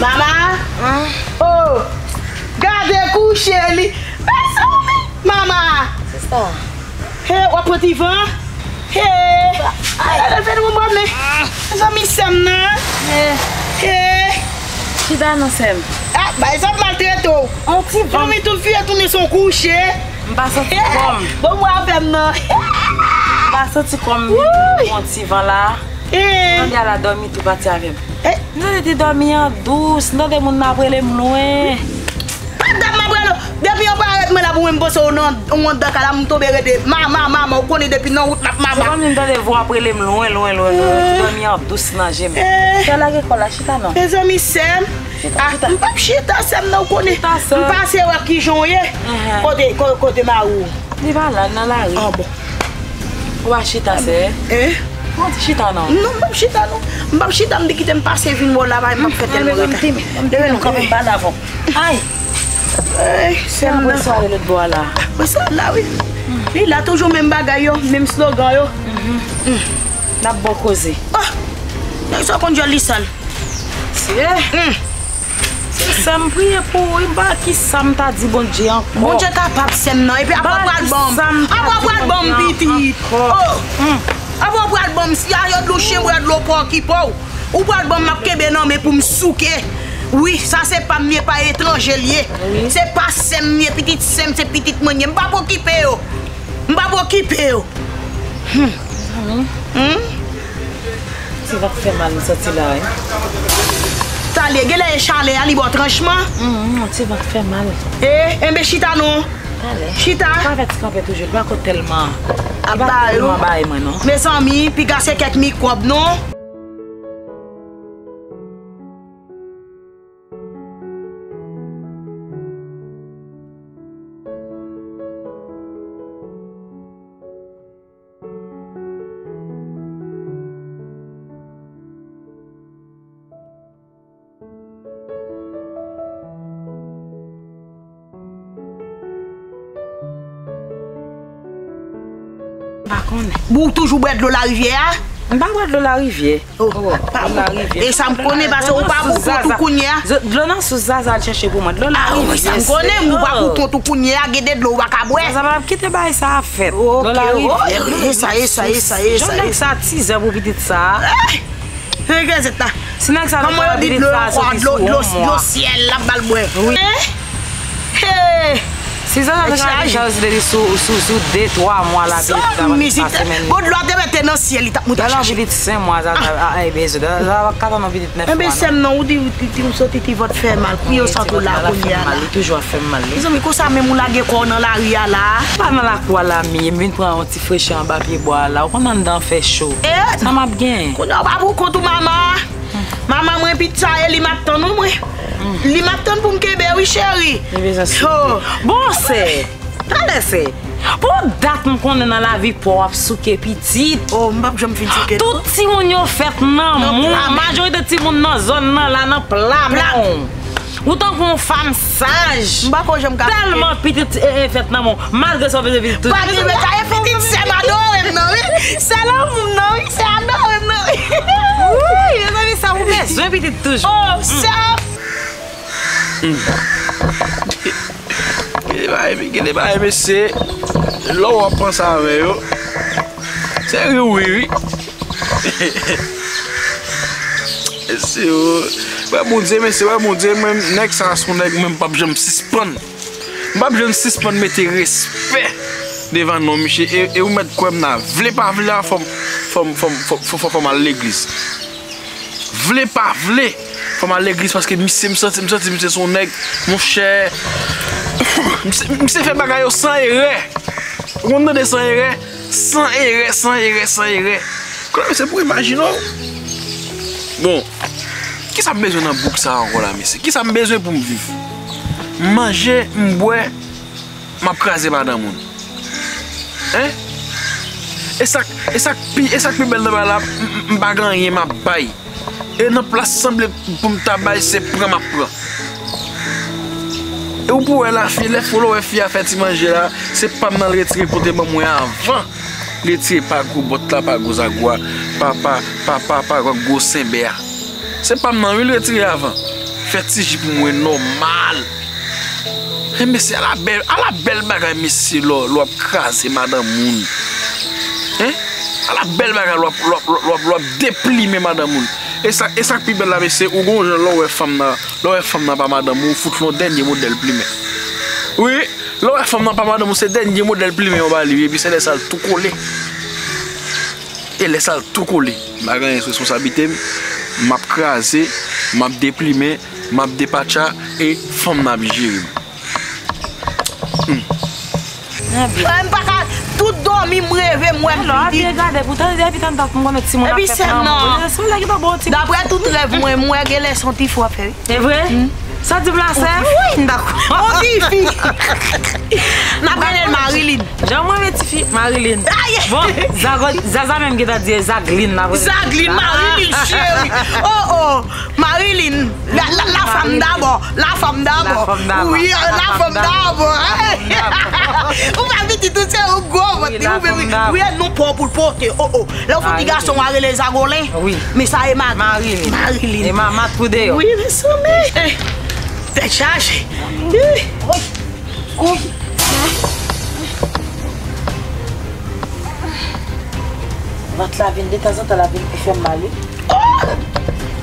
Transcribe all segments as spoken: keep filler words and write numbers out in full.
Mama! Oh! Gade kouche li! Mezanmi! Mama! Sista! He, w ap pran ti van? He! Ay, gade fè nou bon men! Mezanmi, sè m nan! He! He! Chita non, sè m. Ah, bay sa ap maltrete w! On ti van. Mezanmi, tout fi a tounen son kouche! M pa santi kò m. Bon, mwen avè m nan. M pa santi kò m. Bon ti van la. Mwen la dòmi tou pati avè m. M tande te dòmi an dous, m tande moun nan ap rele m lwen. Pa t ap m ap rele w. Depi yon parèt mwen la pou mwen, m panse w nan yon anndan kay la, m tonbe rete mama, mama, ou konnen depi nan wout n ap mama. Se kòmsi m tande vwa ap rele m lwen, lwen, lwen, lwen. Ti dòmi an dous nan je m. Fè lage kò la, chita non. Mezanmi, sè m. Ah, m p ap chita, sè m nan, ou konnen. M pase wè kijan w ye. Kote, ko-, kote mari w? Li pa la, nan lari. Ah, bon. Ou pa chita, sè? Eh? Ou di chita non? Non, m p ap chita non. M p ap chita, m di kite m pase vin wè w la, m p ap fè tèlman retè. Leve non, kanpe m pale avè w. Ay! Ay, sè m nan. Mwen sa lòt bò a la. Mwen sa la, wi. Li la toujou, menm bagay yo, menm slogan yo. N ap bon koze. Oh! Nèg sa konn jòl li sal. Se, se sa m priye pou ou, wi, m pa kisa m ta di Bondye ankò. Bondye kapab, sè m nan, epi apre w pral ban m. Apre w pral ban m pitit. Oh! Apre w pral ban m, si a yo dlo chen bwè dlo pò ki pa w. Ou pral ban m, m ap kenbe nan men pou m souke. Wi, sa se pa m ye, pa etranje l ye. Se pa sè m ye, pitit sè m, se pitit mwen ye. M p ap okipe yo. M p ap okipe yo. Zanmi. Hmm? Ti vant fè mal, m santi la, wi. Talè, genlè e chalè a, li ba w tranchman? Hmm, ti vant fè mal. E, enben chita non. Talè. Chita. Pa fè ti kanpe toujou, li pa ko tèlman, li pa tèlman bay mwen non. Mezanmi, piga se kèk mikwòb non. M pa konnen. Ou toujou bwè dlo larivyè a? M pa bwè dlo larivyè. Oh, oh, pa bon. E sa m konnen, paske ou pa pou kont ou kounye a. Dlo nan sous, Zaza al chèche pou mwen. Dlo larivyè. Ah, wi, sa m konnen, ou pa pou kont ou kounye a, gen de dlo ou pa ka bwè. Zaza pa ap kite bagay sa a fèt. Dlo larivyè. E sa, e sa, e sa, e sa. Jan nèg sa tizè pou pitit sa a. Hey! Hey, gazèt la. Si nèg sa te kapab pitit sa a soti sou yon mwa. Dlo syèl, l ap ba l bwè. Wi. Hey! Si Zaza te ka gen chans de li sou, sou, sou de, twa mwa la, pitit sa pa t ap pase menm. Bon, dlo a te mete nan syèl, li t ap monte chache. Pitit senk mwa, Zaza, a, a, e bezwen. Zaza pa ka tann yon pitit nèf mwa, non. Enben, sè m nan, ou di, ou di, di m soti ti vant fè mal. Kou yo santi w la kounye a la. Li toujou ap fè m mal, wi. Mezanmi, konsa menm ou lage kò w nan lari a la. Pa nan lakou a la, m ye, m vin pran yon ti frechè anba pye bwa a la. Ou konn anndan fè cho. Sa m ap genyen? Kounye a w pa pou kont ou, mama. Mama, mwen pitit sa e li m ap tann wi mwen. Li m ap tann pou m kenbe wi cheri. Li bezwen souke. Bon sè, talè sè. Pou dat m konnen nan lavi pa w ap souke pitit. Oh, m p ap janm fin souke non. Tout timoun yo fèt nan moun. Majorite timoun nan zòn nan la nan pla men w. Ou tankou yon fanm saj. M pa ko janm ka souke. Tèlman pitit e, e fèt nan men w. Malgre sa w bezwen pitit toujou. Pa gen bagay, e pitit sè m adore m nan wi. Sè lanmou m nan wi, sè adore m nan wi. Wi, mezanmi, sa ou bezwen pitit toujou. Oh, sè. Gen de bagay, gen de bagay, mesye, lè w ap panse avè yo, se ri w ri wi. Mesye, wè Bondye, mesye, wè Bondye, mwen, nèg sa a se yon nèg mwen m p ap janm sispann. M p ap janm sispann mete respè devan non misye. E, e ou mèt kwè m nan, vle pa vle a, fò m, fò m, fò m, fò, fò, fò, fò m al legliz. Vle pa vle, fò m al legliz paske misye, m santi, m santi misye se yon nèg, monchè. Misye, misye fè bagay yo san erè. Ou konn tande san erè? San erè, san erè, san erè. Kounye a, mesye, pou imajine w. Bon, kisa m bezwen nan bouk sa a ankò la, mesye? Kisa m bezwen pou m viv? M manje, m bwè, m ap kraze madan moun. Hein? E sa k, e sa k pi, e sa k pi bèl nan bagay la, m, m, m pa gen anyen m ap bay. E nan plas sanble pou m ta bay, se pran m ap pran. E ou pou wè la, fi, lè fo, lè w wè fi a fè ti manje la, se pa m nan l retire pote ban mwen avan. Retire pa gwo bòt la, pa gwo zagwa, pa, pa, pa, pa, pa gwo senbè a. Se pa m nan, wi, l retire avan. Fè ti ji pou mwen nòmal. Hen, mesye, ala bèl, ala bèl bagay, mesye, lè w, lè w ap kraze madanm moun. Hen? Ala bèl bagay, lè w ap, lè w ap, lè w ap, lè w ap deplimen madanm moun. E sa, e sa k pi bèl la, mesye, ou gon jan lè w wè fanm nan, lè w wè fanm nan pa madanm ou, ou fout l yon dènye modèl plimen. Wi, lè w wè fanm nan pa madanm ou, se dènye modèl plimen yo ba li, wi, epi se lè sa l tou kole. E lè sa l tou kole, m pa gen anyen sou responsablite m, m ap kraze, m ap deplimen, m ap depatcha, e fanm nan ap jere m. Hmm. Ebyen. Eh, m pa ka, tout dòmi m reve m wè m Alò, ap pitit. Byen gade, poutan depi tann tan m konnen timoun ap Epi fè sèm plan nan, moun. Se yon nèg ki pa bon ti. Daprè tout rèv mwen, m wè gen lè se yon ti fwa fè wi. E vre? Sa di m la sè? Wi, m dakò. Yon ti fi. N ap rele l Marilyn. Jan mwen renmen ti fi, Marilyn. Bon, Zago- Zaza menm gentan di e Zaglin la vre. Zaglin, Marilyn, cheri. Oh, oh, Marilyn. La, la, la femme d'abord. La femme d'abord. La femme d'abord. Wi, la femme d'abord. Ou pa pitit, ou se yon gwo vant. Wi, la femme d'abord. Wi, nou pran pou l pote. Oh, oh. Lè w fè ti gason, w a rele Zagolen. Wi. Men sa e Marilyn. Marilyn. E mama tou deyò. Wi, men sanble. Tèt chaje. Ih. Kouy. Vant la vin detanzantan, la vin fè m mal, wi. Oh!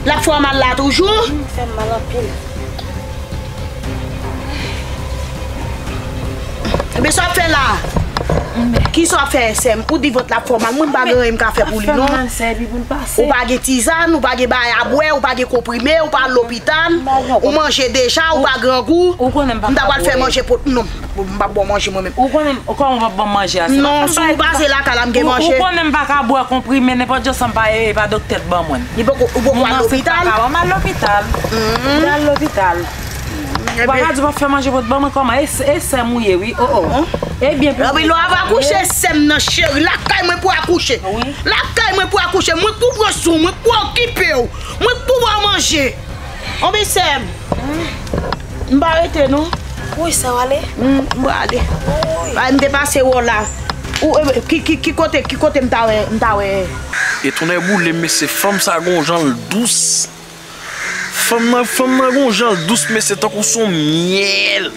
L ap fè w mal la toujou? Wi, fè m mal anpil. Ebyen, sa w ap fè la? Kisa w ap fè, sè m? Ou di vant la ap fè w mal, mwen m pa gen anyen m ka fè pou li, non. Ou pa gen tizàn, ou pa gen bagay a bwè, ou pa gen konprime, ou pa al lopital, ou manje deja, ou pa grangou. Ou konnen m pa ka bwè. M ta pral fè manje pou, non, m p ap ba w manje mwen menm. Ou konnen m, kòman w p ap ban m manje a? Non, si w pase lakay la, m gen manje. Ou konnen m pa ka bwè konprime, nenpòt jan sa m pa, e pa doktè k ban mwen. Li poko, ou poko al lopital? Moun ansent pa ka ban m al lopital. M al lopital. Ou pa ka di w p ap fè manje pou t ban mwen kòman? E, e sè m ou ye wi. Oh, oh. Ebyen pou. Lè w ap akouche, sè m nan cheri. Lakay mwen pou akouche. Wi. Lakay mwen pou akouche. Mwen k pou pran swen w, mwen k pou okipe w. Mwen k pou ba w manje. Anben sè m. M pa rete non. Wi, sè w ale? M, m prale. Wi. Bay m te pase wò la. Ou, e, ki, ki, ki kote, ki kote m ta wè, m ta wè? E tonnè boule m, mesye, fanm sa gon jan l dous. Fanm nan, fanm nan gon jan l dous, mesye, tankou s on myèl.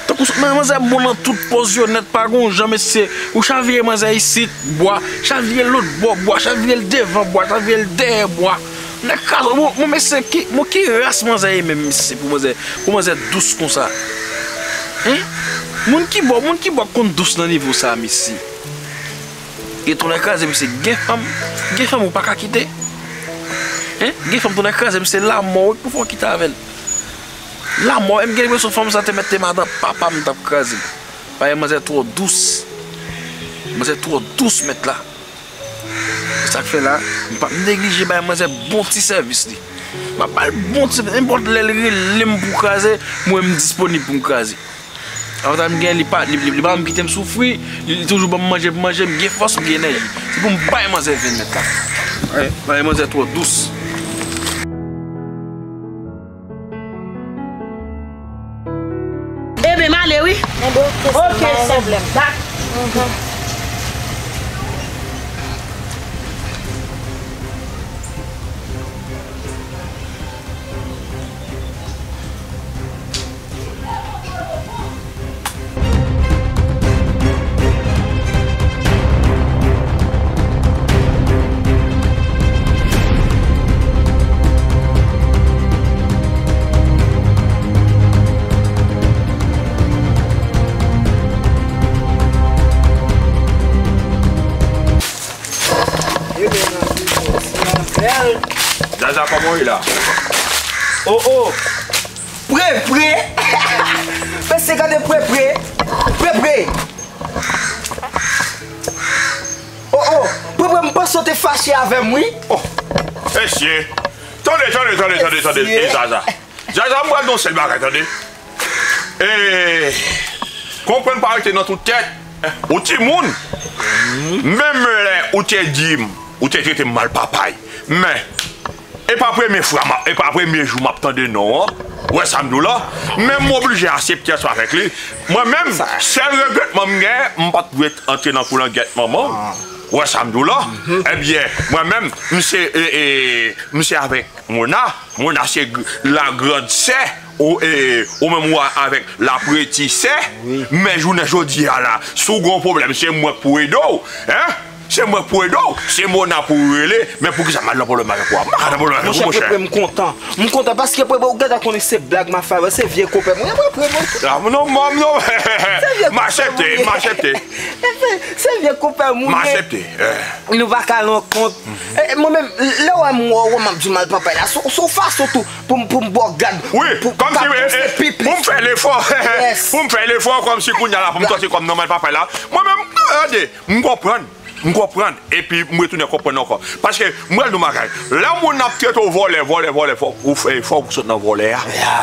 Tankou s on, men manzè bon nan tout pòz yo nèt, pa gon jan, mesye. Ou chavire manzè isit, bwa, chavire l lòt bò, bwa, chavire l devan, bwa, chavire l dèyè, bwa. Nèg kraze, bon, bon, mesye, ki, bon, ki ras manzè ye menm, mesye, pou manzè, pou manzè dous konsa? Hen? Moun ki bò, moun ki bò konn dous nan nivo sa, mesye? Gen tonnè kraze, mesye, gen fanm, gen fanm ou pa ka kite. Hen? Gen fanm tonnè kraze, mesye, lanmò wi k pou fè w kite avè l. Lanmò, e m gen enpresyon fanm sa te mèt te madan papa m t ap kraze l. Paske manzè twò dous. Manzè twò dous, mèt la. Se sa k fè la, m p ap neglije bay manzè bon ti sèvis li. M ap ba l bon ti sèvis, nenpòt lè l rele m pou kraze, mwen m disponib pou m kraze. Avantaj m gen, li pa, li, li, li pa janm kite m soufri, li, li toujou ban m manje pou manje, m gen fòs, m gen enèji. Se pou m bay manzè venn mèt la. Wi, bay manzè twò dous. Ebyen, m ale wi. Ebyen, oke, sè m, pa gen pwoblèm. Dak. Mhm. Zaza, kòman w ye la? Oh, oh! Pre, pre! Mesye, gade pre, pre! Pre, pre! Oh, oh! Pre, pre, m panse w te fache avè m, wi! Oh! Mesye! Tande, tande, tande, tande, tande! Mesye! E Zaza! Zaza, m pral di w yon sèl bagay, tande! E, konprann pa rete nan tout tèt. Ou timoun. Menm lè ou te di m, ou te trete m mal papay. Men, e pa premye fwa, m a- e pa premye jou m ap tande non an. Ou wè sa m di w la? Men m oblije aksepte ansanm avèk li. Mwen menm, sèl regrètman m gen, m pa t dwe antre nan kou langèt manman. Ou wè sa m di w la? Ebyen, mwen menm, m se, e, e, m se avèk Mona. Mona se gr-, la grande sœur. Ou, e, ou menm ou a-, avèk la petite sœur. Men jounen jodi a la, si w gen yon pwoblèm, se mwen k pou ede w. Hein? Se mwen k pou ede w. Se Mona pou w rele. Men poukisa m al nan pwoblèm avèk ou a? M pa ka nan pwoblèm avèk ou, monchè, monchè. Prepre, m kontan. M kontan paske, prepre, ou gentan konnen se blag m ap fè avè w, se vye konpè m. Prepre, prepre, prepre. Ah, non, non, non. M aksepte, m aksepte. Se vye konpè m ou ye. M aksepte. Nou pa ka nan kont. E, mwen menm, lè w wè m, wè w, m ap di w m al papay la, se yon fason tou pou m, pou m ba w gad. Wi, pou, kòmsi, pou, e, pou m fè lefò. Pou m fè lefò, kòmsi kounye a la, pou m sòti kòm nan m al papay la. Mwen menm, gade, m konprann. M konprann. Epi, m retounen konprann ankò. Paske, m pral di w yon bagay. Lè moun ap trete w vòlè, vòlè, vòlè, fò ou fè efò pou w sot nan vòlè a.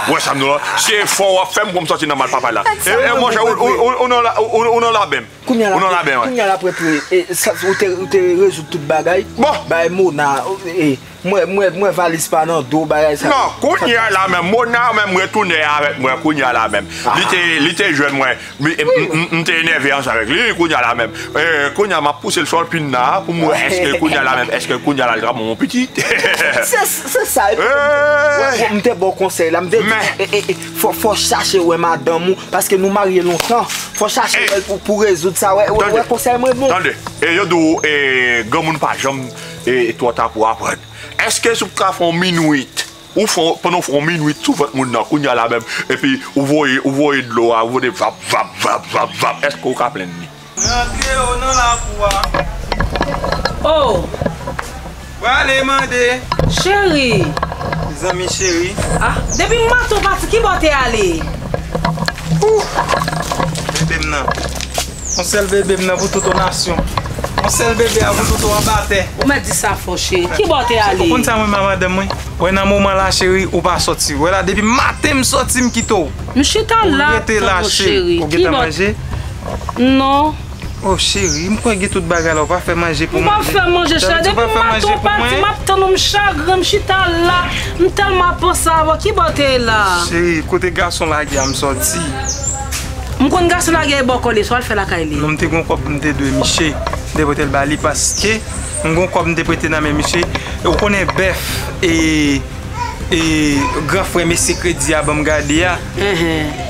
Ou wè sa m di w la? Se efò w ap fè m pou m sòti nan m al papay la. E, e, monchè, ou, ou, ou, ou nan la, ou, ou nan laben m. Kounye a la, ou nan laben, wi. Kounye a la, prepre, e, sa, ou te, ou te rezoud tout bagay. Bon. Bay Mona, e, mwen, mwen, mwen valiz pa nan do, bagay sa. Non, kounye a la menm, Mona menm retounen avèk mwen, kounye a la menm. Li te, li te jwenn mwen, m, m, m, m te enève ansanm avèk li, kounye a la menm. E, kounye a m ap pouse l sou pin nan, pou m wè èske kounye a la menm, èske kounye a la li ka ban m yon pitit. Se, se sa, epi, m te ba w konsèy la, m te di, e, e, e, fò, fò chache wè madanm ou, paske nou marye lontan. Fò chache wè l pou, pou rezoud sa. Wè, wè, wè konsèy mwen bon. Tande, e yo di w, e, granmoun pa janm, e, twò ta pou aprann. Èske si w ka fè yon minwit, ou fè, pandan w fè yon minwit sou vant moun nan, kounye a la menm, epi ou voye, ou voye dlo a, ou voye vap, vap, vap, vap, vap, èske w ka plenn li? Rantre yo nan lakou a. Oh! Prale mande. Cheri. Zanmi cheri. Ah, depi maten w pati, ki bò w te ale? Ouh! Bebe m nan. Yon sèl bebe m nan pou tout yon nasyon. Yon sèl bebe a pou tout yon anba tè. Ou mèt di sa fò, cheri. Ki bò w te ale? Ou konn sa mwen, ma madanm mwen? Wè nan moman la, cheri, ou pa sòti. Wè la, depi maten m sòti, m kite w. M chita la, tann ou, cheri. Ou gentan manje? Non. Oh, cheri, m kwè gen tout bagay la, ou pa fè manje pou mwen. M pa fè manje, cheri. Depi maten ou pati, m ap tann ou, m chagren, m chita la. M tèlman ap panse avè w, ki bò w te ye la? Cheri, kote gason lage a, m sòti. M konn gason lage a e bò kò l ye, sa w al fè lakay li? Non, m te gon kòb m te dwe misye. M te pote l ba li paske m gon kòb m te prete nan men misye. E ou konnen bèf, e E, gran frè mesye kredi a ban m gade a,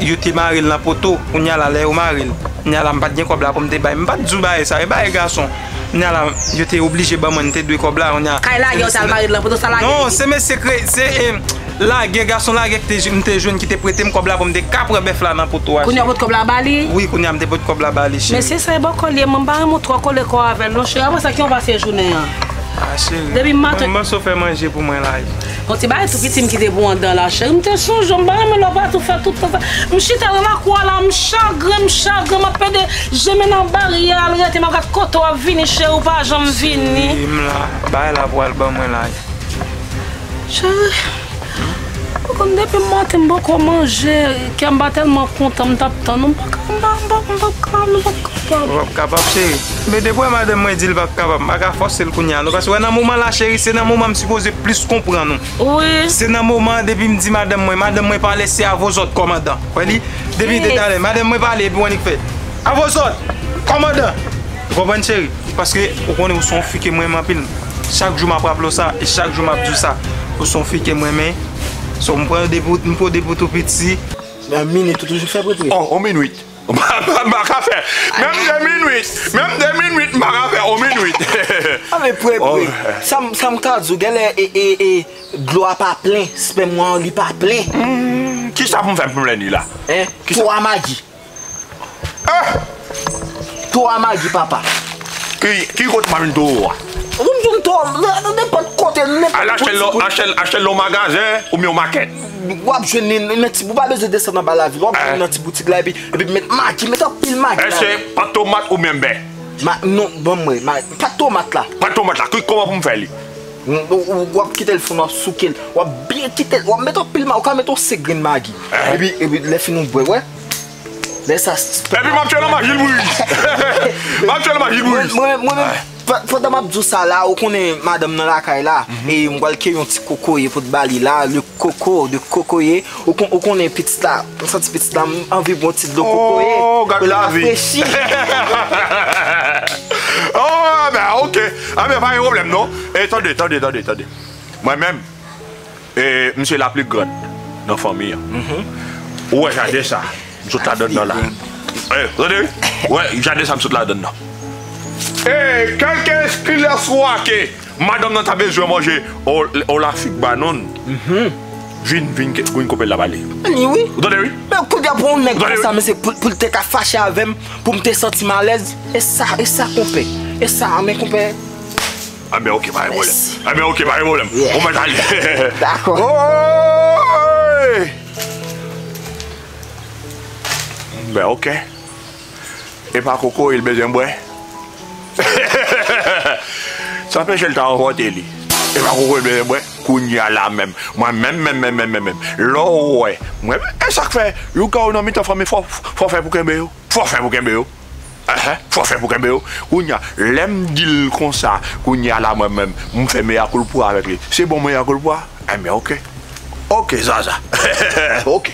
yo te mare l nan poto. Kounye a la, lè yo mare l, kounye a la, m pa t gen kòb la pou m te bay. M pa t di w bagay sa, e bagay gason. Kounye a la, yo te oblije ban mwen, m te dwe kòb la, kounye a. Kay lage yo t al mare l nan poto, sa lage li? Non, se mesye kre-, se, e, lage, gason lage ki te, m te jwenn ki te prete m kòb la pou m te ka pran bèf la nan poto a. Kounye a w pot kòb la ba li? Wi, kounye a m te pot kòb la ba li, cheri. Mesye sa e bòkò l ye, mwen m pa renmen w twò kole kò avè l non, cheri. Apre sa, ki w pase jounen an? Ah, cheri. Depi maten. Mwen, mwen sou fè manje pou mwen la. Yon ti bagay tou piti m kite pou anndan la, cheri. M te sonje w, m pa renmen lè w pa tou fè tout tan sa. M chita nan lakou a la, m chagren, m chagren, m ap pede je m nan baryè a, al rete, m ap gad kote w ap vini, cheri, ou pa janm vini. Cheri, m la. Bagay la pral ban mwen la. Cheri, ou konn depi maten m poko manje, kè m pa tèlman kontan, m t ap tann ou, m pa ka, m pa, m pa, m pa ka, m pa kapab. Ou p ap kapab, cheri. Men depi w wè madanm mwen di l p ap kapab, m pa ka fòse l kounye a non, paske wè nan moman la, cheri, se nan moman m sipoze plis konprann ou. Wi. Se nan moman depi m di madanm mwen, madanm mwen pa lese avè w zòt kòmandan. Wè li, depi de talè, madanm mwen pale, epi wè li k fè. Avè w zòt kòmandan. Ou konprann, cheri? Paske ou konnen ou se yon fi ke m renmen anpil. Chak jou m ap raple w sa, e chak jou m ap di w sa. Ou se yon fi ke m renmen. So, m pran de pou, m pran de pou tou piti. Yon minit ou toujou fè prepre. Oh, yon minit. M pa, m pa, m pa ka fè. Menm de minit. Menm de minit, m pa ka fè. Yon minit. Ah, men prepre. Sa m, sa m ka di w, genlè, e, e, e, dlo a pa plen, spèm ou an, li pa plen. Hmm, kisa pou m fè pou m plen li la? Hein? Kisa? Twa Magi. Ah! Twa Magi, papa. Ki, ki kote m ap jwenn towo a? Ou konn jwenn towo, nan, nan nenpòt kote, nenpòt boutik. Al achte l, achte l, achte l nan magazen oubyen yon makèt. W ap jwenn li nan ti, ou pa bezwen desann anba lavil, w ap jwenn li nan ti boutik la, epi, epi met Magi, met anpil Magi ladan. Èske pat tomat oubyen bè? Ma-, non, ban mwen, ma-, pat tomat la. Pat tomat la, ki, kòman pou m fè li? Ou, ou, ou, w ap kite l fonn, w ap souke l. W ap byen kite l. W ap met anpil ma-, ou ka met yon senk grenn Magi. Epi, epi lè fini ou bwè, wè. Lè sa. Epi m ap fè nan Magi l bouyi. M ap fè nan Magi l bouyi. Mwen, mwen, mwen menm, pa-, pandan m ap di w sa la, ou konnen madanm nan lakay la, e m pral keye yon ti kokoye pou t ba li la, le coco de kokoye. Ou kon-, ou konnen pitit la, m santi pitit la, m anvi bwè yon ti dlo kokoye. Oh, gad lavi. Pou l rafrechi. Oh, ben, Ok. Anben, pa gen pwoblèm, non. E, tande, tande, tande, tande. Mwen menm, e, m se la pli grann nan fanmi an. Ou wè jaden sa, m sot ladann nan la. E, tande, wi. Ou wè, jaden sa, m sot ladann nan. E, kèlke eskilès ou ake, madanm nan ta bezwen manje, o, o la fig ba nou. Vin, vin, ke- vin konpè la pale. Anni wi. Ou tande, wi? Men kounye a pou yon nèg konsa, mesye, pou, pou l te ka fache avè m, pou m te santi m alèz. E sa, e sa, konpè. E sa, men konpè. Anben, ok, pa gen pwoblèm. Anben, ok, pa gen pwoblèm. Yeah. Ou mèt ale. Dakò. Oy! Ben, ok. E pa kokoye l bezwen bwè. Sa anpeche l ta ranpòte li. E pa kokoye l bezwen bwè. Kounye a la menm. Mwen menm, menm, menm, menm, menm, menm. Lè w wè. Mwen, e sa k fè, lougawou nan mitan fanmi, fò, fò fè pou kenbe yo. Fò fè pou kenbe yo. Enhen, fò fè pou kenbe yo. Kounye a, lè m di l konsa, kounye a la mwen menm, m fè meyakoulpa avèk li. Se bon meyakoulpa? Enben, ok. Ok, Zaza. Ok.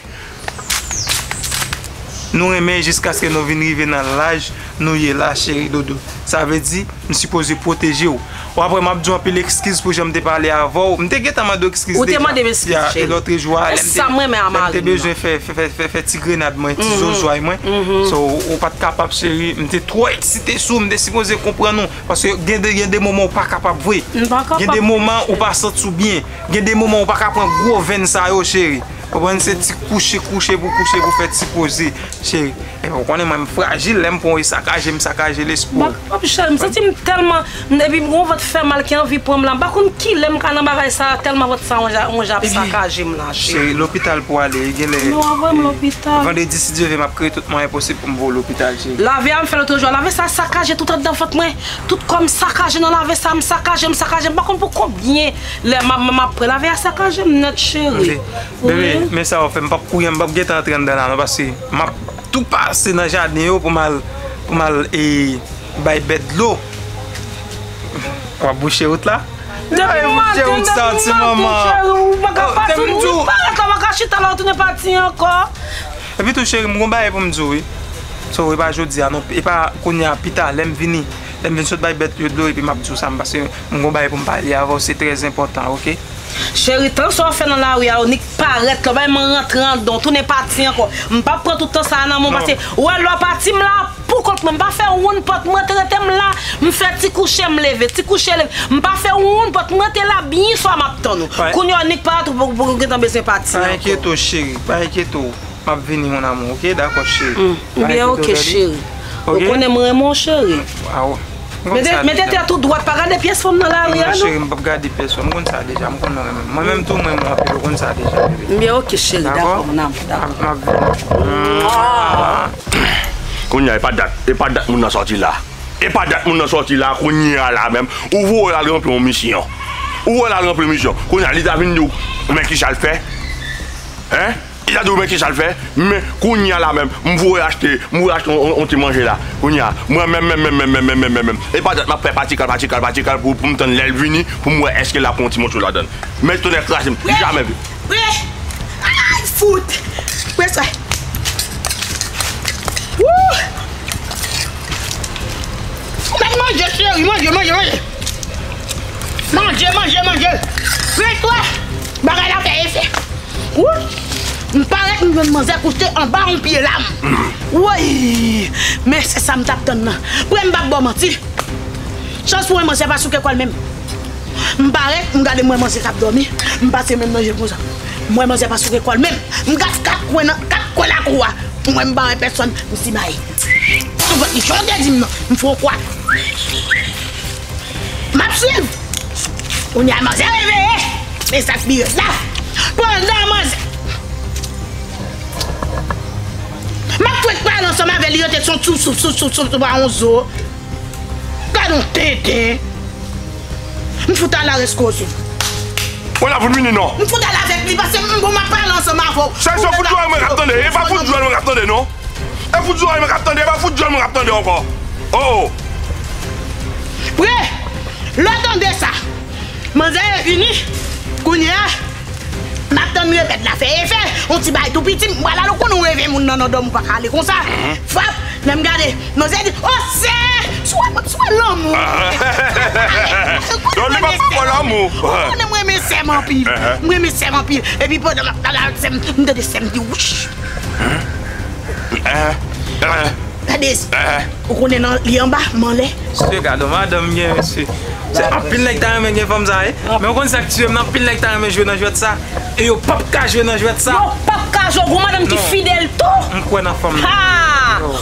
Nou renmen jiskaske nou vin rive nan laj nou ye la, cheri doudou. Sa vle di, m sipoze pwoteje w. W ap wè m ap di w anpil ekskiz pou jan m te pale avè w. M te gentan mande w ekskiz deja. Ou te mande m ekskiz, cheri. E lòt jou a, lè m te, lè m te bezwen fè, fè, fè, fè, fè ti grenad mwen, ti zozway mwen. So, ou pa t kapab, cheri. M te twò eksite sou ou, m te sipoze konprann ou. Paske gen de, gen de moman ou pa kapab vre. M pa kapab. Gen de moman ou pa santi w byen. Gen de moman ou pa ka pran gwo venn sa yo, cheri. Konprann, se ti kouche, kouche pou kouche pou fè ti poze, cheri. Epi ou konnen mwen m frajil, lè m pran w e sakaje, m sakaje lespri w. M pa kapab, cheri, m santi m tèlman, epi m gon vant fè mal ki anvi pran m la. M pa konn kilè m ka nan bagay sa, tèlman vant sa ap sakaje m la, cheri. Cheri, lopital pou w ale, e genlè. Non, anvoye m lopital. Vandredi, si Dye vle, m ap kreye tout mwayen posib pou m voye w lopital, cheri. Lave a m fè lòt jou a, lave sa sakaje tout anndan vant mwen. Tout kò m sakaje nan lave sa, m sakaje, m sakaje, m pa konn pou konbyen lè m ap, m ap pran lave a sakaje m nèt, cheri. Ok. Bebe, men sa w fè, m p ap kouri, m p ap gentan antre anndan la non, paske m ap tou pase nan jaden yo pou m al, pou m al, e, bay bèt dlo. W ap bouche wout la? Depi maten, depi maten, cheri, ou pa ka pati, ou parèt la, ou pa ka chita la, ou tounen pati ankò. Epi tou, cheri, m gon bagay pou m di w, wi. So, e pa jodi a, non, e pa kounye a, pita, lè m vini, lè m vin sot bay bèt yo dlo, epi m ap di w sa, m, paske m gon bagay pou m pale avè w, se trè enpòtan, ok? Cheri, tan sa w fè nan lari a, ou nik parèt la, w bay mwen rantre anndan, w tounen pati ankò. M p ap pran tout tan sa a nan men w, paske, ou wè, lè w pati, m la pou kont mwen, m pa fè woun pòt, m rete, rete, m la, m fè ti kouche, m leve, ti kouche, leve. M pa fè woun pòt, m rete la, byen swa m ap tann ou. Kounye a, w nik parèt, ou, ou, ou gentan bezwen pati ankò. Pa enkyete w, cheri, pa enkyete w. M ap vini, mon amour, ok? Dakò, cheri. M byen, ok, cheri. Ou konnen m renmen w, cheri. Mete, mete tèt ou dwat, pa gade pyès fanm nan lari a, non. Non, cheri, m p ap gade pyès fanm, m konn sa deja, m konn nou renmen m. Mwen menm tou, m renmen w anpil, ou konn sa deja, bebe. M byen, ok, cheri, dakò, mon amour, dakò. M ap vini. Kounye a, e pa dat, e pa dat moun nan sòti la. E pa dat moun nan sòti la, kounye a la menm. Ou voye l al ranpli yon misyon. Ou voye l al ranpli misyon. Kounye a, li ta vin di w, men kisa l fè? Hein? Li ta di w, men kisa l fè? Men kounye a la menm, m voye achte, m voye achte yon, yon, yon ti manje la. Kounye a, mwen menm, menm, menm, e pa dat m ap fè patikal, patikal, patikal pou, pou m tann lè l vini, pou m wè èske l ap pran yon ti moso ladan l. Men tonnè kraze m, jamè. Pre! Ay, fout! Pre sa. Wouh! Ou mèt manje, cheri, manje, manje, manje. Manje, manje, manje. Pre sa. Bagay la fè efè. Wouh! M parèt, m jwenn manzè kouche anba yon pye lam. Woy! Men se sa m t ap tann nan. Pre, m p ap ba w manti. Chans pou mwen, manzè pa souke kò l menm. M parèt, m gade, m wè manzè k ap dòmi. M pase men m nan je l konsa. M wè manzè pa souke kò l menm. M gade kat kwen nan, kat kwen lakou a. M wè m pa wè pèsòn, m simaye. Sou vant li, jan w te di m nan, m fè yon kwa. M ap swiv. Kounye a, manzè reveye. Men sa k pi rèd la. Pandan manzè, m ap fèk pale ansanm avè l, li rete sou, sou, sou, pa yon zo. Gad yon tenten. M fout al arès koze. Mwen la pou vini non. M fout al avèk li, paske m bon, m ap pale ansanm avè w. Sèl se fout jwèl mwen k ap tande. E pa fout jwèl mwen k ap tande non. E fout jwèl mwen k ap tande, e pa fout jwèl mwen k ap tande ankò. Oh! Pre, lè w tande sa, manzè e vini. Kounye a, m ap tann remèd la fè efè. Yon ti bagay tou piti, m pral al, ou konnen w reve moun nan, nan dòmi, ou pa ka ale konsa. Frap, Lè m gade, manzè di, o sè, sou wè, sou wè lanmou. Donn li pa poko lanmou. Ou konnen mwen renmen sè m anpil. Mwen renmen sè m anpil. Epi pandan m ap pale ak sè m, m tande sè m di, wouch. Gade, ou konnen nan, li anba, m anlè. Se gade madanm gen, mesye. Se anpil nèg ta renmen gen fanm sa, wi. Men ou konn sa k tiye m nan, anpil nèg ta renmen jwe nan jwèt sa. E yo p ap ka jwe nan jwèt sa. Yo p ap ka jwe, ou gon madanm ki fidèl tou. M kwè nan fanm nan. Ha!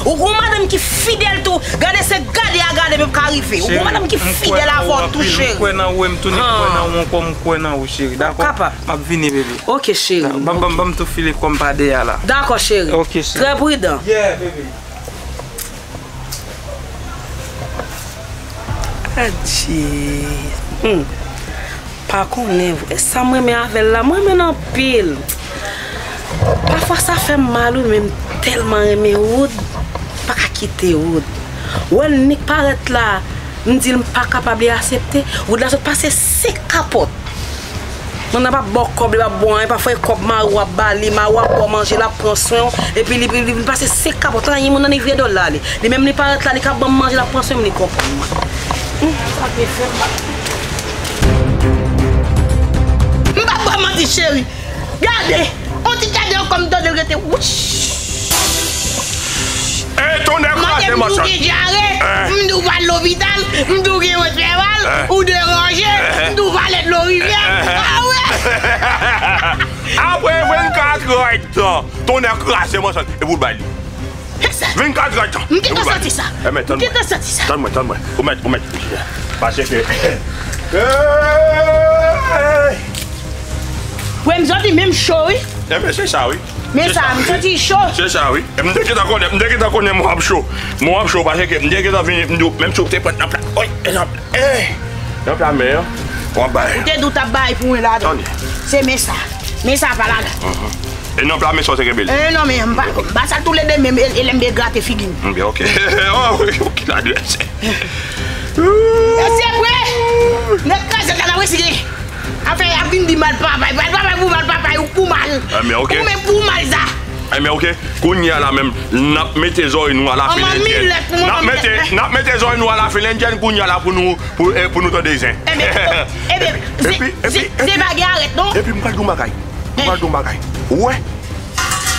Ou gon madanm ki fidèl tou. Gade se gade a gade m ap ka rive. Ou gon madanm ki fidèl avè w tou, cheri. M kwè nan ou, m kwè nan ou, m tou, m kwè nan ou ankò, m kwè nan ou, cheri. Dakò? M ap vini, bebe. Ok, cheri. Ban m, ban m tou file kò m pa dèyè la. Dakò, cheri. Ok, cheri. Trè pridan. Yeah, bebe. Adje. Hmm. Pa konnen vre. Sa m renmen avè l la, m renmen l anpil. Pafwa sa fè m mal, wi, men m tèlman renmen Wood, m pa ka kite Wood. Wè l nik parèt la, m di l m pa kapab li aksepte. Wood la sot pase senk kapòt. Moun nan p ap ba w kòb, li p ap ba w anyen, pafwa e kòb mari w ap ba li, mari w ap ba w manje, l ap pran swen w, epi li, li, li vin pase senk kapòt, anyen moun nan li vye do l la li. Li menm li parèt la, li ka ban m manje, l ap pran swen m, li konprann mwen. Hmm, sa te fè m mal. M p ap ba w manti, cheri. Gade, on ti gade ankò m tande l rete wouch. E tonnè kraze m di w gen dyare, m di w pral lopital, m di w gen yon entèval, ou deranje, m di w pale dlo rivyè. Ah ouais! Apre vennkat èdtan, tonnè kraze m ansanm, epi w bay li. Vennkat èdtan. M gentan santi sa. M gentan santi sa. Tann mwen, tann mwen. Ou mèt, ou mèt. Paske Ey! Wè, m santi menm cho, wi. Enben, se sa, wi. Men sa, m santi cho. Se sa, wi. M te gentan konnen, m te gentan konnen mwen ap cho. Mwen ap cho, paske m te gentan vini, m di w, menm si w te pran nan pla, oy, nan pla, ey! Nan pla men an, w ap bay. Ou te di w t ap bay pou mwen ladan. Tande. Se men sa. Men sa pa ladan. E nan pla men sa w te kenbe l? E non, men m pa, m pa sa toulede menm, e, e lè m be grate figi m. Enben, ok. Oh, ok, ladrès. E se vre! Nèg kraze la, n ap resike. Afè ap vin di mal papay. Mal papay pou mal papay, ou pou mal. Enben, ok. Ou menm pou mal sa. Enben, ok. Kounye a la menm, n ap mete zòrèy nou alafen lendjèn. N ap mete, n ap mete zòrèy nou alafen lendjèn kounye a la pou nou, pou, eh, pou nou tande zen. Enben, enben, se, se, se pa gen arèt, non? Epi m pral di w yon bagay. M pral di w yon bagay. Ou wè?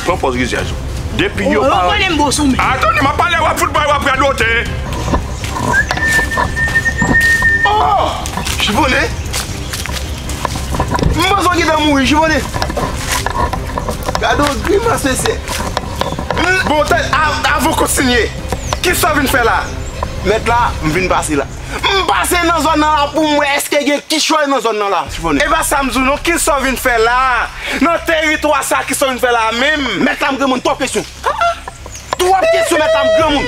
Pran pòz rizèz ou. Depi yo pa... Ou konnen m bon sou men. Atann, m ap pale, w ap fout bay, w ap radote. Oh! Chifone? M panse w gentan mouri, Chifone. Gade yon grimas, mesye. Bon, tèt, a-, avan w kontinye, kisa w vin fè la? Mèt la, m vin pase la. M pase nan zòn nan la pou m wè èske gen kichòy nan zòn nan la, Chifone. E pa sa m di w non, kisa w vin fè la? Nan teritwa sa, kisa w vin fè la menm? Mèt la, m granmoun, twòp kesyon. Twòp kesyon, mèt la, m granmoun.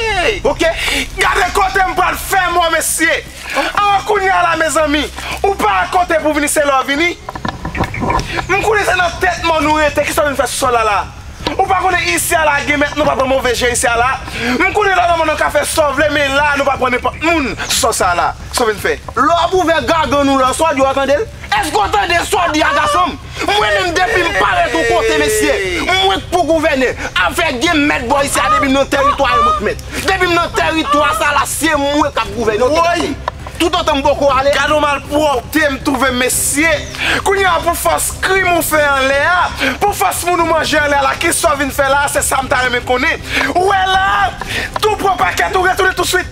Ok? Gade kote m pral fè mò, mesye. An, kounye a la, mezanmi, ou pa kote pou vini, se lè w vini. M konnen se nan tèt mò nou rete, kisa w vin fè sou sòl la la? Ou pa konnen isi a la gen mèt, nou pa pran move jan isi a la. M konnen lòt moun nan ka fè sa w vle, men la nou pa pran nenpòt moun sou sa la. Sa w vin fè? Lè w ap ouvè gagann ou la, sa w di w tande l? Èske w tande sa w di a, gason m? Mwen menm depi m parèt yon kote, mesye, mwen k pou gouvène. Afè gen mèt bò isi a, depi m nan tèritwa a, mwen k mèt. Depi m nan tèritwa sa la, se mwen k ap gouvène. Woy! Toutotan m poko ale. Gade yon malpwòpte m twouve, mesye. Kounye a, pou fòs krim ou fè anlè a, pou fòs moun ou manje anlè a la, kisa w vin fè la a? Se sa m ta renmen konnen. Ou wè la a, tou pran pakèt ou, retounen touswit.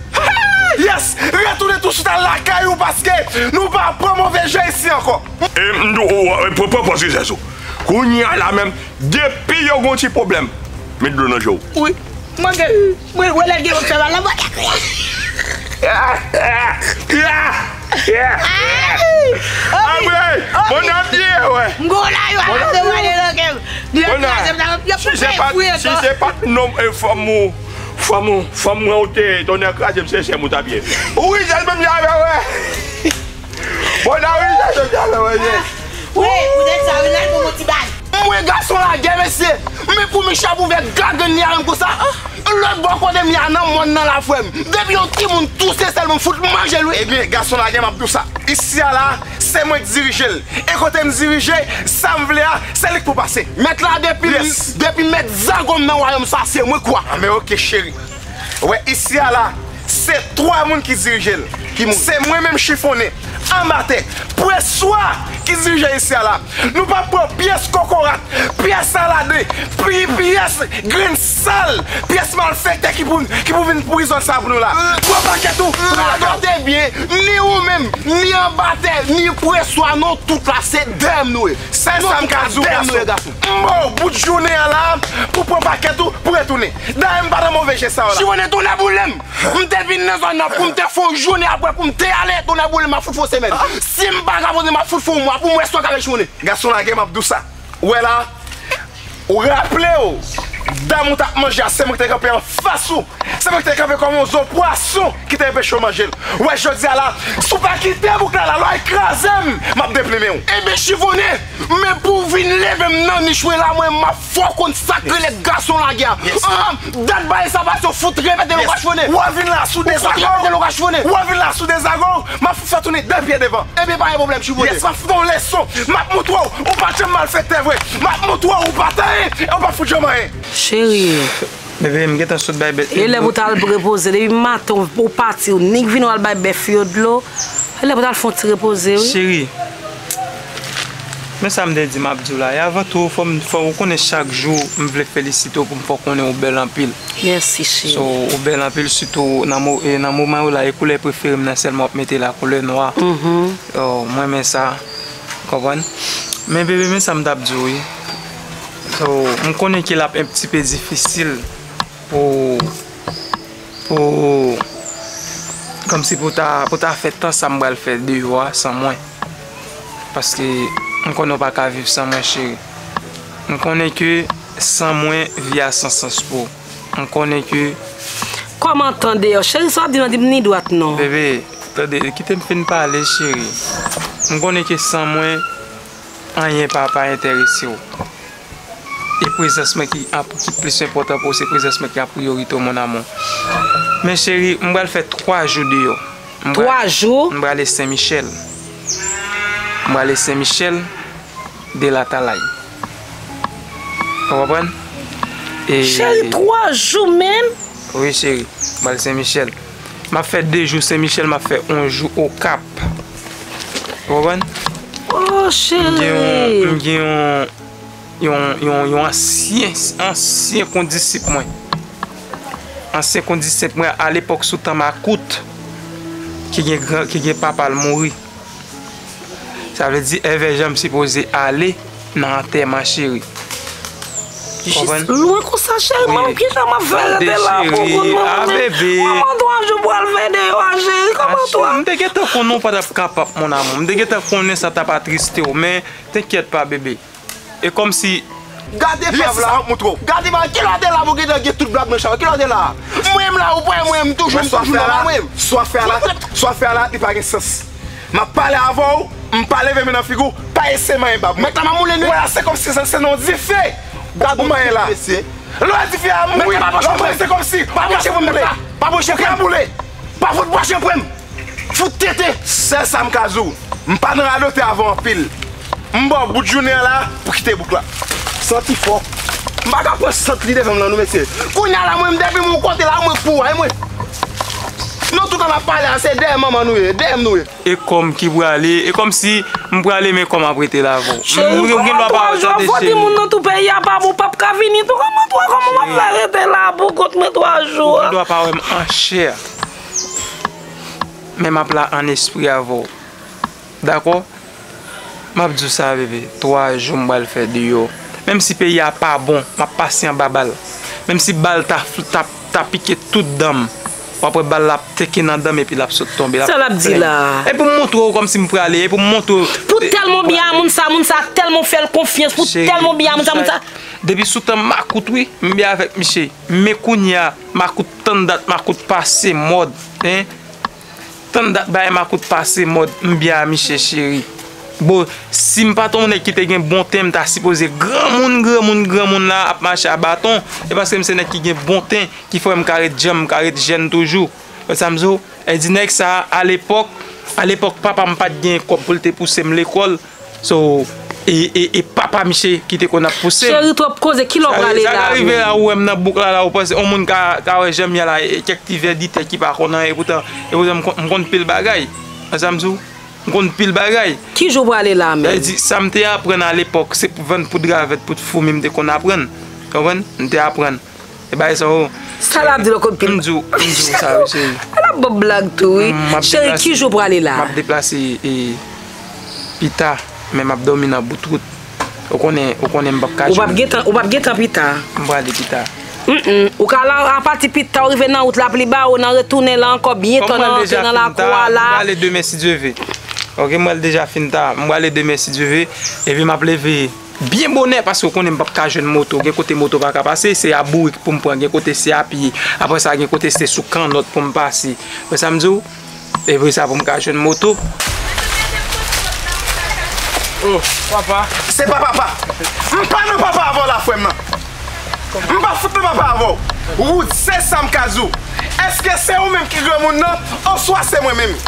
Yes! Retounen touswit al lakay ou, paske nou pa pran move jan isi ankò. E m di w, pran, pran pòz rizèz ou. Kounye a la menm, depi yo gen yon ti pwoblèm, met dlo nan je w. Wi. Mwen gen, mwen wè lè gen yon fè mal la, mwen. Anmwey, bon ap ye, wè. M gwo la yo, a se wale nan kè m. Di yo kraze m nan, yo koupe fwi ankò. Si se pa t nonm, e, fanm ou, fanm ou, fanm mwen ou te, tonnè kraze m, se sè m ou t ap ye. Ou rizèz menm jan avè w, wè. Bon, nan rizèz ou t ap ye, wè. Wi, poutèt sa, wi, nan bon ti bal. Mwen gason lagè, mesye. Men pou Micha pou ouvè gagann li a menm konsa. Lòt bò kote m ye a nan mòn nan la, frè m. Depi yon timoun touse sèlman, m fout manje l, wi. Ebyen, gason lagè, m ap di w sa. Isi a la, se mwen k dirije l. E kote m dirije, sa m vle a, se li k pou pase. Mèt la, depi, depi mèt zago m nan wayòm sa, se mwen k wa. Anben, ok, cheri. Ou wè isi a la, se twa moun ki dirije l. Ki moun? Se mwen menm Chifonnen, Anbatè, Preswa ki dirije isi a la. Nou p ap pran pyès kokorat, pyès salade, pi pyès grenn sal, pyès malfektè ki pou, ki pou vin prizon sa pou nou la. Pran pakèt ou, lage w. Gade byen, ni ou menm, ni Anbatè, ni Preswa, nou tout la, se dèyè m nou ye. Sèl sa m ka di w, gason. M ba w bout jounen an la pou pran pakèt ou, pou retounen. Dayè m pa nan move je sa w la. Chifonnen, tonnè boule m! M te vin nan zòn nan pou m te fè yon jounen, apre pou m te ale, tonnè boule m, m ap fout fè yon semèn. Si m pa ka poze, m ap fout fè yon mwa pou m wè si w ka fè Chifonnen. Gason, lage m ap di w sa. Ou wè la, ou raple w, dam ou t ap manje a, se mwen ki te kanpe anfas ou. Se mwen ki te kanpe kòm yon zo pwason ki te anpeche w manje l. Ou wè jodi a la, si w pa kite bouk la, lalwa kraze m, m ap deplimen w. Ebyen, Chifonnen, men pou w vin leve m nan nich mwen la, mwen, m ap fè w konn sa k rele gason lagè a. Yes. Ah, dat bagay sa pase, w fout repete l, ou ka Chifonnen. Ou vin la sou dezagò. Ou fout repete l, ou ka Chifonnen. Ou vin la sou dezagò, m ap fout fè tounen de pye devan. Ebyen, pa gen pwoblèm, Chifonnen. Yes, m ap fout w leson. M ap montre w, ou pa janm malfektè vre. M ap montre w, ou pa t anyen, e ou p ap fout janm anyen. Cheri. Bebe, m gentan sot bay bèt yo dlo. E lè pou t al repoze, depi maten ou pati, ou nik vin ou al bay bèf yo dlo. E lè pou t al fè yon ti repoze, wi. Cheri, men sa m te di m ap di w la. E avan tou, fò m, fò ou konnen chak jou, m vle felisite w pou m fè w konnen ou bèl anpil. Mèsi, cheri. So, ou bèl anpil, sitou nan mo-, e nan moman yo la, e koulè prefere m nan sèlman w ap mete la, koulè nwa. Mhm. Oh, mwen renmen sa. Konprann? Men bebe, men sa m t ap di w, wi. So, m konnen ke l ap un petit peu difisil pou, pou, kòmsi pou ta, pou ta fè tan sa m pral fè deyò a san mwen. Paske m konnen w pa ka viv san mwen, cheri. M konnen ke san mwen, vi a san sans pou ou. M konnen ke Kòman tan deyò? Cheri, sa w ap di m nan, di m ni dwat non. Bebe, tande, kite m fin pale, cheri. M konnen ke san mwen, anyen pa, pa enterese w. E prezans mwen ki an, ki plis enpòtan pou ou, se prezans mwen ki an priyorite w, mon amour. Men cheri, m pral fè twa jou deyò. M pral, twa jou? M prale Sen Michèl. M prale Sen Michèl, de Latalay. Ou konprann? E cheri, twa jou menm? Wi, cheri. M pral Sen Michèl. M ap fè de jou Sen Michèl, m ap fè yon jou Okap. Ou konprann? Oh, cheri. M gen yon, m gen yon, yon, yon, yon ansyen, ansyen kondisip mwen. Ansyen kondisip mwen, alepòk sou tan makout, ki gen gran, ki gen papa l mouri. Sa vle di, Èvè Jan m sipoze ale nan antèman cheri. Jis lwen konsa, cheri, mwen gentan m ap fè rete la pou kont mwen. Kòman twa jou pral fè deyò a, cheri? Kòman twa? M te gentan konnen w pa t ap kapab, mon amour. M te gentan konnen sa t ap atriste w, men tenkyèt pa, bebe. E kòmsi. Gade pav la. Gade pav, kilè w te la pou gentan gen tout blag mechan yo? Kilè w te la? Mwen menm la, ou pa wè mwen menm, toujou, m toujou nòmal mwen menm. Sa w ap fè a la, sa w ap fè a la, li pa gen sans. M ap pale avè w, m pa leve men nan figi w, pa eseye manyen bab mwen. Mèt la, m ap moulen wi. Wè la, se kòmsi se, se nan dife ou manyen la. Lè w wè dife a mouri, lè w mouri, se kòmsi ou pa pwoche pou m la. Pa pwoche pou m. Pa fout pwoche pou m. Fout tete! Sèl sa m ka di w, m pa nan radote avè w anpil. M ba w bout jounen an la pou kite bouk la. Santi fò. M pa ka pran sant li devan m nan non, mesye. Kounye a la, mwen, m depi m yon kote la, mwen pou w, e mwen. Nou tout an ap pale a, se dèyè manman nou ye, dèyè m nou ye. E kò m ki prale, e kòmsi m prale, men kò m ap rete la avè w. Cheri, m gen dwa pa wè w tande, cheri. Kòman twa jou a fò timoun nan tou peyi a pa bon, w p ap ka vini tou, kòman twa, kòman w ap fè rete la pou kont mwen twa jou a? Ou gen dwa pa wè m an chè. Men m ap la an espri avè w. Dakò? M ap di w sa, bebe. Twa jou m pral fè deyò. Menm si peyi a pa bon, m ap pase anba bal. Menm si bal ta, ta, ta pike tout dan m, w ap wè bal la ap teke nan dan m epi l ap sot tonbe. Sa l ap di la? Epi m montre w kòmsi m prale, epi m montre w. Pou tèlman byen a moun sa, moun sa tèlman fè l konfyans, pou tèlman byen a moun sa, moun sa. Depi sou tan makout, wi, m byen avèk misye. Men kounye a, makout tann dat, makout pase mòd, en. Tann dat bagay makout pase mòd, m byen a misye cheri. Bon, si m pa t yon nèg ki te gen bon ten, m ta sipoze granmoun, granmoun, granmoun la ap mache a baton. E paske m se nèg ki gen bon ten, ki fè m ka ret jèn, m ka ret jèn toujou. Wè sa m di w? E di nèg sa a, alepòk, alepòk papa m pa t gen kòb pou l te pouse m lekòl. So, e, e, e papa misye ki te konn ap pouse m. Cheri, twòp koze, kilè w prale la menm? Sa ka rive la, ou wè m nan bouk la, la, ou panse yon moun ka, ka wè jan m ye la, e kèk ti vè di tè ki pa konn anyen, epoutan, epoutan m konn, m konn pil bagay. Wè sa m di w? M konn pil bagay. Ki jou w prale la menm? Sa vle di, sa m te aprann alepòk, se pou vann poud ravèt, poud foumi m te konn aprann. Konprann? M te aprann. E bagay sa yo. Sa l ap di lòt kote pil. M di w, m di w sa, wi, cheri. L ap ban blag tou, wi. Cheri, ki jou w prale la? M ap deplase, e, pita, men m ap dòmi nan bout wout. Ou konnen, ou konnen m p ap ka jwenn. Ou p ap gentan, ou p ap gentan pita. M prale pita. Mm, mm. Ou ka la, apati pita, ou rive nan wout la pli ba, ou nan retounen la ankò, byento nan rantre nan lakou a la. M prale demen si Dye ve. Ok, m prale deja fin ta. M prale demen si Dye ve. Epi m ap leve byen bonè, paske w konnen m p ap ka jwenn moto. Gen kote moto pa ka pase, se a bourik pou m pran, gen kote se a pye. Apre sa, gen kote se sou kannòt pou m pase. Wè sa m di w? Epi sa pou m ka jwenn moto. Oh, papa. Se pa papa. M pa nan papa avè w la, frè m nan. M pa fout nan papa avè w. Wood, se sa m ka di w. Èske se ou menm ki granmoun nan, oswa se mwen menm?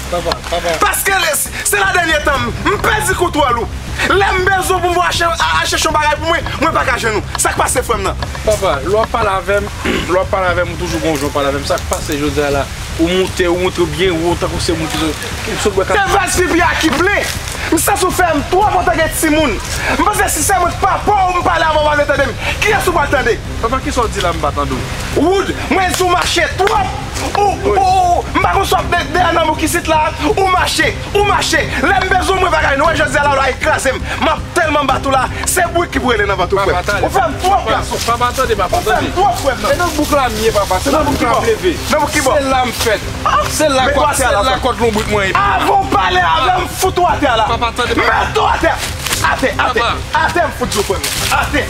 Papa, papa. Paske lè, se la dènye tan m, m pèdi kontwòl ou. Lè m bezwen pou m voye achte, a- achte yon bagay pou mwen, mwen pa ka jwenn ou. Sa k pase, frè m nan? Papa, lè w ap pale avè m, lè w ap pale avè m, ou toujou gon jan w pale avè m. Sa k pase jodi a la? Ou moute, ou montre w byen wo, tankou se moun ki sot, ki sot bwè kafè. Se vès pipi a ki plen. M santi w fè m twòp antanke timoun. M panse si se mwen k papa w, m pale avè w, w pa vle tande m. Kiyès ou pral tande? Papa, kisa w di la, m pa tande w? Wood, mwen di w mache twòp. Ou, ou, ou, m pa konn sa w ap de- dèyè nan bouk isit la. Ou mache, ou mache. Lè m bezwen w, mwen pa ka jwenn ou. Wè, jodi a la, w la ekraze m. M ap tèlman bat ou la. Se bourik ki pou rele nan vant ou, frè m. Ou fè m twòp gason. Papa, tande, papa, tande. Ou fè m twòp, frè m nan. Se nan bouk la m ye, papa. Se nan bouk la m leve. Nan bouk ki bò? Se la m fèt. Se la kòd, se la kòd lonbrik mwen ye. Avan w pale avè m, fout ou atè a la. Papa, tande, papa. Mete w atè. Atè, atè. Atè m fout ou, frè m. Atè.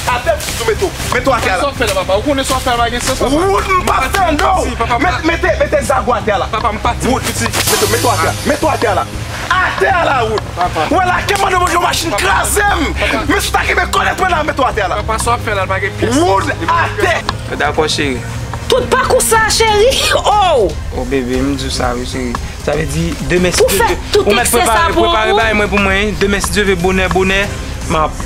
Atè m fout ou, mete w. Mete w atè a la. Sa w fè la, papa? Ou konnen sa w fè la pa gen sans, papa. Wood, m p ap tande w. Mete, mete, mete zag ou atè a la. Papa, m pati. Wood, piti, mete, mete w atè a. Mete w atè a la. Atè a la, Wood. Papa. Wè la, ke mande Bondye yon machin kraze m. Papa. Men si w ta kenbe kòlèt mwen la, mete w atè a la. Papa, sa w ap fè la, l pa gen pyès. Wood, atè. Dakò, cheri. Tout pakou sa, cheri. Oh! Oh, bebe, m di w sa, wi, cheri. Sa vle di, demen, si Dye ve, ou mèt prepare, prepare bagay mwen pou mwen, wi. Demen, si Dye ve, bonè, bonè, m ap.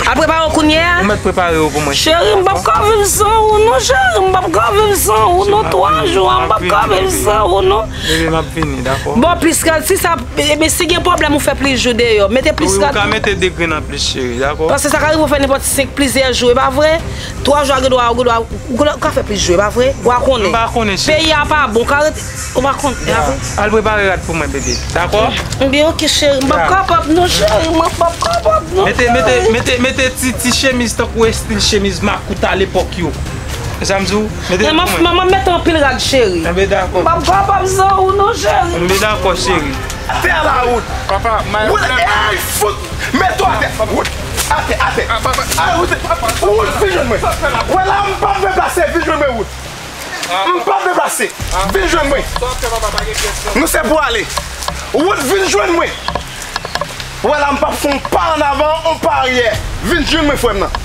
A prepare w kounye a? Ou mèt prepare yo pou mwen. Cheri, m p ap ka viv san ou, non, cheri. M p ap ka viv san ou, non. Twa jou a, m p ap ka viv san ou, non. Bebe, m ap vini, dakò? Bon, plis rad, si sa, ebyen, si gen pwoblèm, ou fè plis jou deyò. Mete plis rad. Wi, ou ka mete de grenn anplis, cheri, dakò? Paske sa ka rive ou fè nenpòt senk, plizyè jou, e pa vre? Twa jou a gen dwa, ou gen dwa, ou gen dwa, ou ka fè plis jou, e pa vre? Ou pa konnen. M pa konnen, cheri. Peyi a pa bon, ou ka rete, ou pa konnen, e pa vre? Al prepare rad pou mwen, bebe, dakò? Ebyen, ok, cheri, m p ap kapab, non, cheri, mwen p ap kapab, non, cheri. Mete, mete, mete, mete ti, ti chemiz tankou estil chemiz makout alepòk yo. Sa m di w, mete pou mwen. Manman, manman mete anpil rad, cheri. Enben, dakò. M p ap kapab san ou non, cheri. Enben, dakò, cheri. Atè a la, Wood. Papa, may Wood, ey, fout. Mete w atè. Wood, atè, atè. Ah, papa. Ah, Wood, Wood, vin jwenn mwen. Wè la, m p ap deplase, vin jwenn mwen, Wood. M p ap deplase. Vin jwenn mwen. Nou se pou ale. Wood, vin jwenn mwen. Wè la, m p ap fè yon pa ann avan, yon pa aryè. Vin jwenn mwen, frè m nan.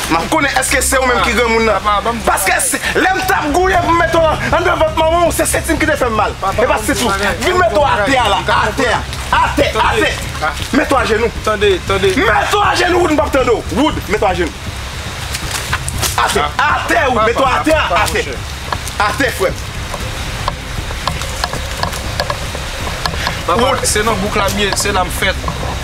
M ap konnen èske se ou menm ki granmoun nan. Paske si, lè m t ap gouye pou m mete w anndan vant manman w, se senti m ki te fè m mal. E pa senti w. Vin mete w atè a la. Atè a. Atè, atè. Mete w ajenou. Tande, tande. Mete w ajenou, Wood, m p ap tande w. Wood, mete w ajenou. Atè, atè, Wood, mete w atè a, atè. Atè, frè m. Papa, se nan bouk la m ye, se la m fèt.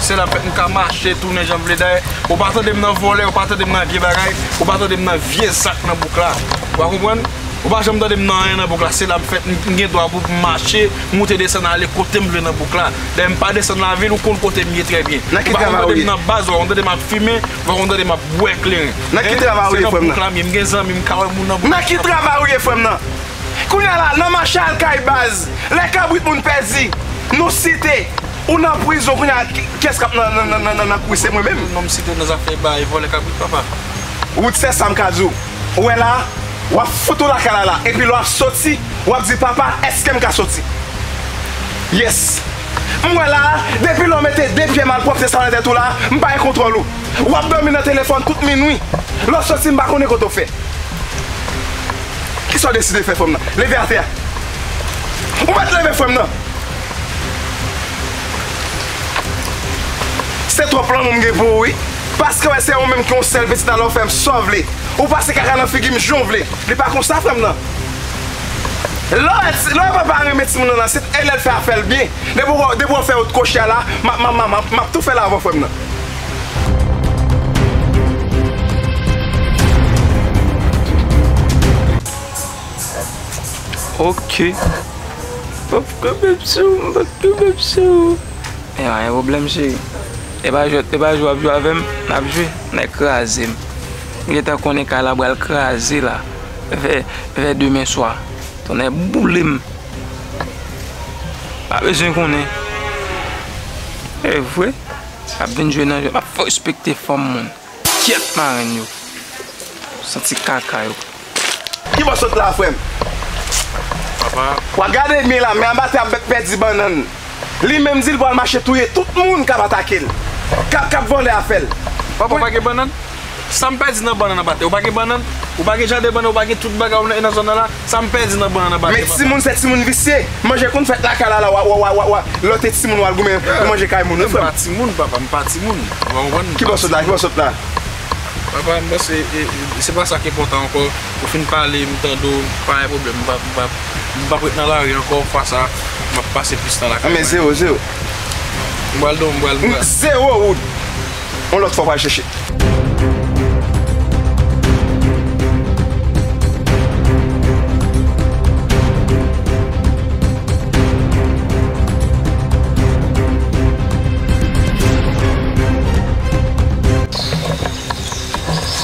Se la m fèt, m ka mache, tounen jan m vle. Dayè, ou pa tande m nan vòlè, ou pa tande m nan vye bagay, ou pa tande m nan vye zak nan bouk la. Ou pa konprann? Ou pa janm tande m nan anyen nan bouk la. Se la m fèt, m, m gen dwa pou m mache, moute desann, ale kote m vle nan bouk la. Dayè, m pa desann lavil, ou konn kote m ye trè byen. Ou pa konn tande m nan baz, ou pa konn tande m ap fimen, ou pa konn tande m ap bwè kleren. Nan ki travay ou ye, frè m nan? Se nan bouk la m ye, m gen zanmi, m ka wè moun nan bouk la. Nan ki travay ou ye, frè m nan? Kounye a la, nan mache al kay baz, lè kabrit moun pèdi, nou site, ou nan prizon, kounye a, ki, kiyès k ap nan, nan, nan, nan, nan, nan kouri, se mwen menm. Non, m site nan zafè bay vòlè kabrit, papa. Wood, se sa m ka di w. Ou wè la, w ap fout ou lakay la la. Epi lè w ap soti, w ap di, "Papa, èske m ka soti?" Yes. M wè la, depi lè w mete de pye malpwòpte sa w nan tèt ou la, m pa gen kontwòl ou. W ap dòmi nan telefòn tout minwi. Lè w soti, m pa konnen kote w fè. Kisa w deside fè, frè m nan? Leve atè a. Ou mèt leve, frè m nan. Se twòp lanmou m gen pou ou, wi. Paske wè se ou menm ki yon sèl pitit, alò fè m sa w vle. Ou pase kaka nan figi m jan w vle. Li pa konsa, frè m nan. Lè w wè, lè w wè papa renmen timoun nan, nan se e lè l fè afè l byen. Depi w, depi w fè out koche a la, m ap, m ap, m ap, m ap tou fè l avè w, frè m nan. Ok. M p ap kanpe m sou ou, m p ap kanpe m sou ou. E pa gen pwoblèm, cheri. E pa jwèt, e pa jwe w ap jwe avè m, n ap jwe, n a kraze m. M gentan konnen kay la pral kraze la. Vè, vè demen swa. Tonnè boule m. Pa bezwen konnen. E vre. Ap vin jwe nan jwèt. M ap fè w respekte fanm moun. Kyèt marenn yo. Santi kaka yo. Ki bò sot la, frè m? Papa. W a gade byen la, men anba tè ap bèk pèdi bannann. Li menm di l pral mache touye tout moun k ap atake l. K ap, k ap vòlè afè l. Papa, w pa gen bannann? Sa m pèdi nan bannann anba tè? Ou pa gen bannann? Ou pa gen jaden bannann? Ou pa gen tout bagay ou nan, nan zòn nan la? Sa m pèdi nan bannann anba tè, papa? Men timoun, se timoun visye. Manje konn fèt lakay la, la, w a, w a, w a, w a, w a, lòt timoun w al goumen pou manje kay moun, wi, frè m. M pa timoun, papa, m pa timoun. Ou pa konprann? Ki bò sot la? Ki bò sot la? Papa, m panse, e, e, se pa sa k enpòtan ankò. Ou fin pale, m tande w, pa gen pwoblèm. M p ap, m p ap, m p ap ret nan lari ankò. Fwa sa, m ap pase plis tan lakay mwen. Men zewo, zewo. M pral don, m pral, m pral. Zewo, Wood. Yon lòt fwa, w pral chèche.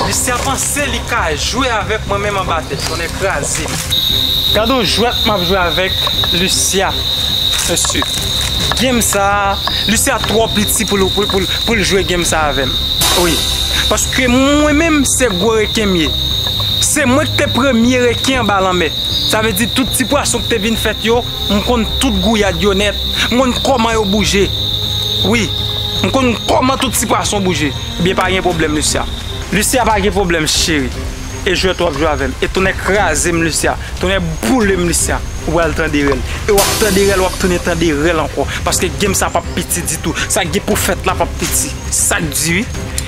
Lucia panse li ka jwe avèk mwen menm anba tè. Tonnè kraze m. Gade yon jwèt m ap jwe avèk Lucia. Mesye, game sa a, Lucia twò piti pou l, pou l, pou l, pou l jwe game sa avè m. Wi. Paske mwen menm, se gwo reken m ye. Se mwen ki te premye reken anba lanmè. Sa vle di tout ti pwason ki te vin fèt yo, m konn tout gouyad yo nèt. M konn kòman yo bouje. Wi, m konn kòman tout ti pwason bouje. Ebyen, pa gen pwoblèm, Lucia. Lucia, pa gen pwoblèm, cheri. E jwèt w ap jwe avè m. E tonnè kraze m, Lucia. Tonnè boule m, Lucia. Ou pral tande rèl. E w ap tande rèl, w ap tounen tande rèl ankò. Paske game sa p ap piti ditou. Sa k gen pou fèt la p ap piti. Sa k di wi.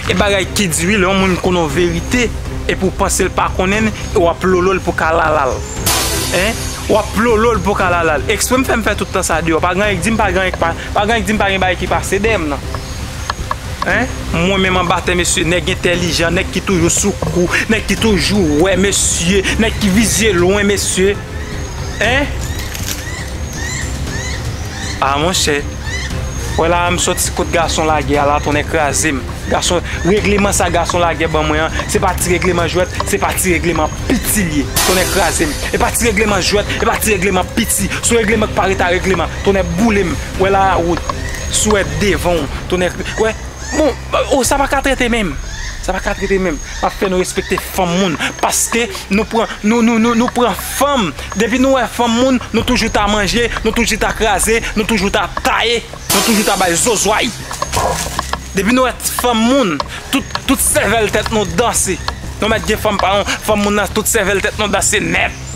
E bagay ki di wi, lè yon moun konnen yon verite, epi w panse l pa konnen l, e w ap lolo l pou kalalal. Hein? W ap lolo l pou kalalal. Eksprè m fè m fè tout tan sa deyò. Pa gen anyen k di m, pa gen anyen k pa, pa gen anyen k di m, pa gen bagay ki pase dèyè m nan. Hein? Mwen menm anba tè, mesye, nèg entèlijan, nèg ki toujou sou kou, nèg ki toujou wè, mesye, nèg ki vizye lwen, mesye. Hein? Ah, monchè. Wè la, m sòti kot gason lagè a la, tonnè kraze m. Gason, regleman sa gason lagè ban mwen an, se pa ti regleman jwèt, se pa ti regleman piti l ye. Tonnè kraze m. E pa ti regleman jwèt, e pa ti regleman piti. Se yon regleman k pa ret a regleman. Tonnè boule m. Wè la, Wood. Swè devan w. Tonnè, wè. Bon, oh, sa pa ka trete menm. Sa pa ka trete menm. M ap fè nou respekte fanm moun. Paske nou pran, nou, nou, nou, nou pran fanm. Depi nou wè fanm moun, nou toujou ta manje, nou toujou ta kraze, nou toujou ta taye, nou toujou ta bay zozway. Depi nou wè fanm moun, tout, tout sèvèl tèt nou danse. Nou mèt gen fanm pa nou, fanm moun nan, tout sèvèl tèt nou danse nèt.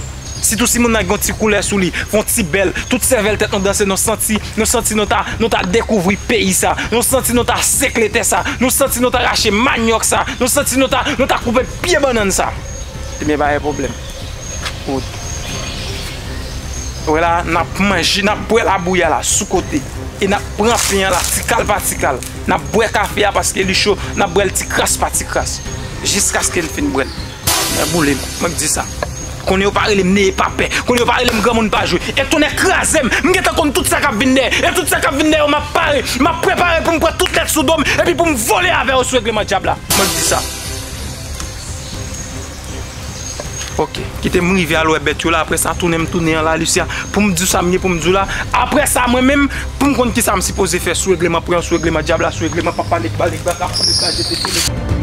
Sitou si moun nan gen yon ti koulè sou li, yon ti bèl, tout sèvèl tèt nou danse, nou santi, nou santi nou ta, nou ta dekouvri peyi sa, nou santi nou ta sekle tè sa, nou santi nou ta rache manyòk sa, nou santi nou ta, nou ta koupe pye bannann sa. Ebyen, pa gen pwoblèm. Ou wè la, n ap manje, n ap bwè labouyi a la, sou kote. E n ap pran pen an la, ti kal pa ti kal. N ap bwè kafe a paske li cho, n ap bwè l ti kras pa ti kras. Jiskaske n fin bwè l. Mwen boule m, mwen k di sa. Konnen yo pa rele m neye pa pè. Konnen yo pa rele m granmoun pa jwe. E tonnè kraze m. M gentan konn tout sa k ap vin dèyè. E tout sa k ap vin dèyè yo, m ap pare. M ap prepare pou m pran tout nèt sou do m. Epi pou m vole avè yo sou regleman dyab la. Mwen k di sa. Ok. Kite m rive al wè bèt yo la. Apre sa, tounen m tounen an la, Lucia. Pou m di w sa m gen pou m di w la. Apre sa, mwen menm, pou m konn kisa m sipoze fè sou regleman pran, sou regleman dyab la, sou regleman papa nèg ba, nèg ba, kap, nèg ba, jete, jete.